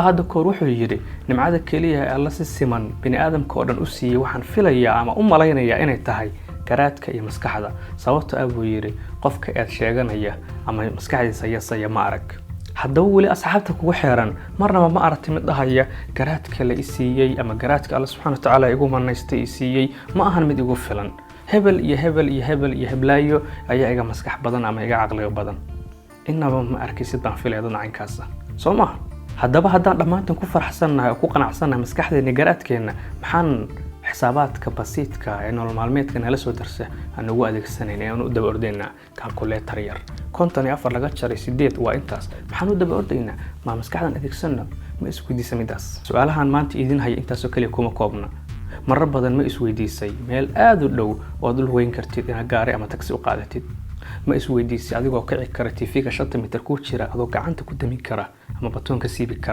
Hadda koor wuxuu yidhi: "Nimcada keliya ee Alla si siman bini aadamka oo dhan u siiyey, waxaan filayaa ama u malaynayaa inay tahay garaadka iyo maskaxda. Sababto ah," buu yidhi, "qofka eed sheeganaya ama maskaxdiisa yasaya ma arag." Haddaba weli asxaabta kugu xeeran marnaba ma aragtay mid dhahaya: "Garaadka la i siiyey ama garaadka Alla subxana wa tacaala igu manaystay i siiyey ma ahan mid igu filan. Hebel iyo hebel iyo hebel iyo heblaayo ayaa iga maskax badan ama iga caqliga badan"? Inaba ma arkaysid baan filaya dad caynkaasa, soo maha? Haddaba haddaan dhammaanteen ku faraxsannahay oo ku qanacsannahay maskaxdeena, garaadkeenna, maxaan xisaabaadka basiidka ee nolol maalmeedka nala soo darsa aan ugu adeegsanayn ee aan u daba ordaynaa calculator yar? 54 laga jaray 8 waa intaas. Maxaan u daba ordaynaa? Maa maskaxdan adeegsano? Ma isweydiisa midaas? Su-aalahan maanta idin haya intaasoo keliya kuma koobna. Marar badan ma isweydiisay meel aada u dhow oo aad u lugeyn kartid inaad gaari ama taxi u qaadatid? Ma isweydiisay adigoo kici kara TV-ga 5 mitir ku jira, adoo gacanta ku damin kara ama batoonka siibi kara?